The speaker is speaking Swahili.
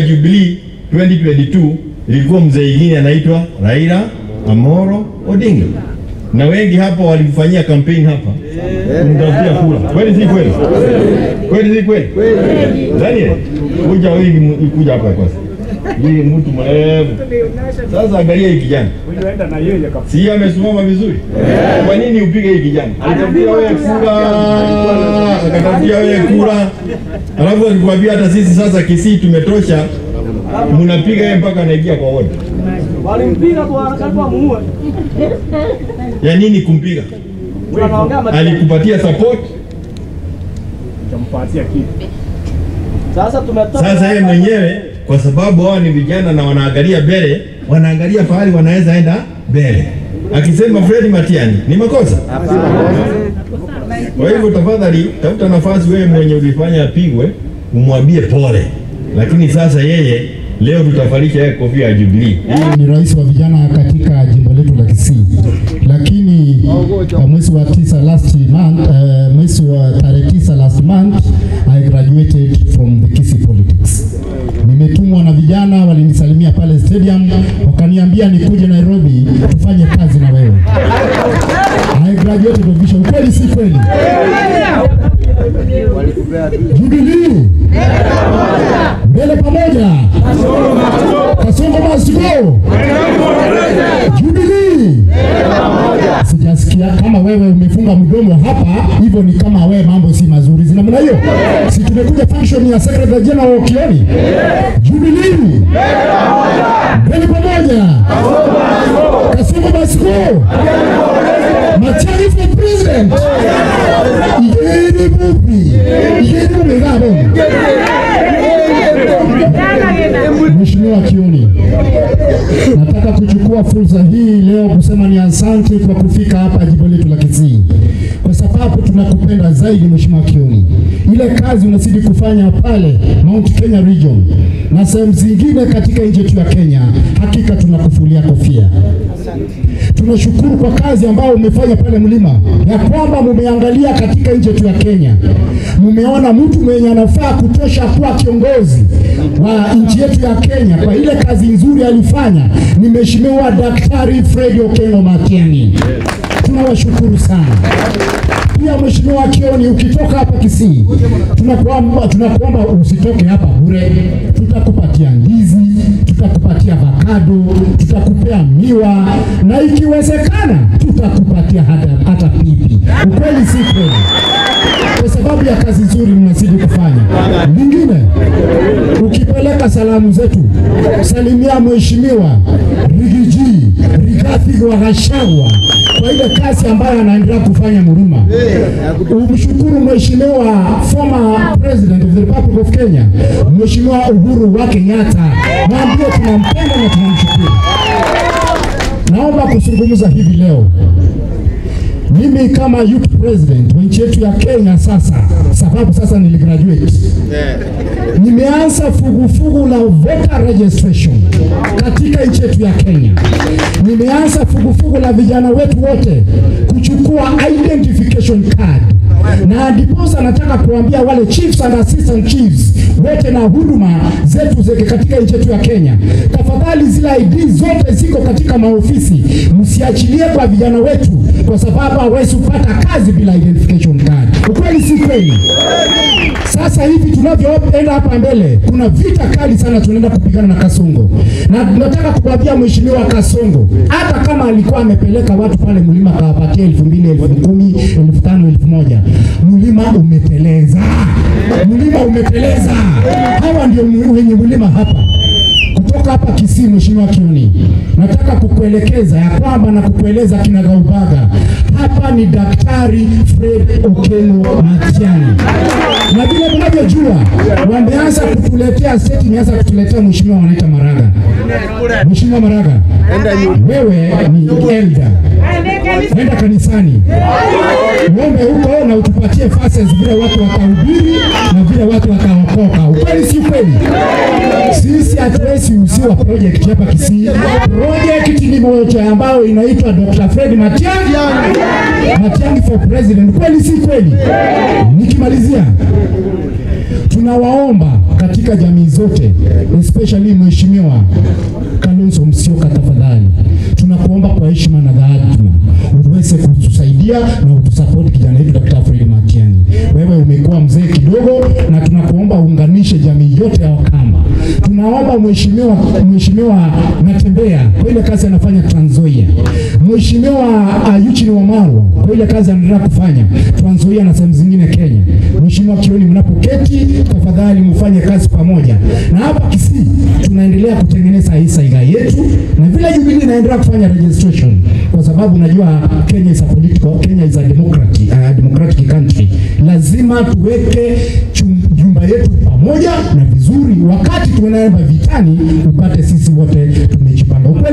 Jubilee 2022 ilikuwa mzee mwingine anaitwa Raila Amolo Odinga. Na wengi hapa walimfanyia campaign hapa kumtafutia kura. Kweli si kweli? Kweli si kweli? Daniel, kuja wewe, kuja hapa kwanza. Yeye mtu mrefu. Sasa angalia hii kijana. Si amesimama vizuri? Kwa nini upige hii kijana? Alitafutia wewe kura, akatafutia wewe kura. Alafu alikwambia hata sisi sasa Kisii tumetosha. Mnapiga yeye mpaka anaingia kwa wodi. Walimpiga kwa karibu amuue. Ya nini kumpiga? Alikupatia support? Tumpatia kitu. Sasa tumetoka. Sasa yeye mwenyewe kwa sababu hao ni vijana na wanaangalia mbele, wanaangalia pahali wanaweza enda mbele. Akisema Fred Matiang'i ni makosa? Kwa hivyo tafadhali tafuta nafasi wewe mwenye ulifanya apigwe, umwambie pole. Lakini sasa yeye leo tutafalisha yeye kofia ya Jubilee. Ni rais wa vijana katika jimbo letu la Kisii. Lakini mwezi wa 9 last month, mwezi wa tarehe 9 last month, I graduated from the Kisii politics. Nimetumwa na vijana, walinisalimia pale stadium, wakaniambia nikuje Nairobi tufanye kazi na wewe. I graduated officially. Kweli si kweli? Jubilee mbele pamoja. Kasongo must go. Jubilee. Sijasikia kama wewe umefunga mdomo hapa, hivyo ni kama wewe mambo si mazuri. Zina maana hiyo? Si tumekuja function ya Secretary General Kioni. Jubilee mbele pamoja. Kasongo must go. Matiang'i for president. Yeri bubi. Yeri bubi. Mheshimiwa Kioni, nataka kuchukua fursa hii leo kusema ni asante kwa kufika hapa jimbo letu la Kisii, kwa sababu tunakupenda zaidi Mheshimiwa Kioni. Ile kazi unazidi kufanya pale Mount Kenya Region na sehemu zingine katika nchi yetu ya Kenya, hakika tunakufulia kofia. Tunashukuru kwa kazi ambayo umefanya pale mlima, ya kwamba mumeangalia katika nchi yetu ya Kenya, mumeona mtu mwenye anafaa kutosha kuwa kiongozi wa nchi yetu ya Kenya kwa ile kazi nzuri alifanya ni Mheshimiwa Daktari Fred Okengo Matiang'i. Tunawashukuru sana. Pia Mheshimiwa Kioni, ukitoka hapa Kisii, tunakuomba usitoke hapa bure. Tutakupatia ndizi, tutakupatia avocado, tutakupea miwa, na ikiwezekana tutakupatia hata pipi. Ukweli si kweli? Kwa sababu ya kazi nzuri mnazidi kufanya. Lingine, ukipeleka salamu zetu, salimia Mheshimiwa Rigiji Rigathi wa Gachagua kwa ile kazi ambayo anaendelea kufanya Murima. Umshukuru Mheshimiwa former President of the Republic of Kenya, Mheshimiwa Uhuru wa Kenyatta. Mwambie tunampenda na tunamshukuru. Naomba kuzungumza hivi leo. Mimi kama youth president wa nchi yetu ya Kenya sasa, sababu sasa niligraduate, nimeanza fugufugu la voter registration katika nchi yetu ya Kenya. Nimeanza fugufugu la vijana wetu wote kuchukua identification card. Na ndiposa nataka kuambia wale chiefs and assistant chiefs wote na huduma zetu zeke katika nchi yetu ya Kenya, tafadhali zile ID zote ziko katika maofisi, msiachilie kwa vijana wetu, kwa sababu hawezi kupata kazi bila identification card. Ukweli si kweli? Sasa hivi tunavyoenda hapa mbele, kuna vita kali sana tunaenda kupigana na Kasongo. Na tunataka kuambia Mheshimiwa Kasongo, hata kama alikuwa amepeleka watu pale mlima kawapatia 2000, 10,000, 5,000, 1,000, mlima umeteleza. Mlima umeteleza. Hawa ndio wenye mlima hapa. Kutoka hapa Kisii, Mheshimiwa Kioni, nataka kukuelekeza ya kwamba na kukueleza kinagaubaga, hapa ni Daktari Fred Okengo Matiang'i. Na vile mnavyojua, wameanza kutuletea state, imeanza kutuletea Mheshimiwa wanaita Maraga. Mheshimiwa Maraga, wewe ni elder, nenda kanisani uombe huko na utupatie verses vile watu watahubiri na vile watu wataokoka. Ukweli si kweli? Sisi hatuwezi usiwa project hapa Kisii. Project ni moja ambayo inaitwa Dr. Fred Matiang'i, Matiang'i for president. Kweli si kweli? Nikimalizia, Tunawaomba katika jamii zote, especially Mheshimiwa Kalonzo Musyoka, tafadhali tunakuomba kwa heshima na dhati uweze kutusaidia na utusupport kijana wetu Dr. Fred Matiang'i. Wewe umekuwa mzee kidogo, na tunakuomba uunganishe jamii yote ya Wakamba. Tunaomba Mheshimiwa Natembea kwa ile kazi anafanya Trans Nzoia, Mheshimiwa Eugene Wamalwa kwa ile kazi anaendelea kufanya Trans Nzoia na sehemu zingine Kenya. Mheshimiwa Kioni, mnapoketi tafadhali mfanye kazi pamoja. Na hapa Kisii tunaendelea kutengeneza hii saiga yetu, na vile Jubilee inaendelea kufanya registration, kwa sababu unajua Kenya is a political, Kenya is a democratic country. Lazima tuweke jumba yetu pamoja na vizuri, wakati tunaenda vitani upate sisi wote tumejipanga.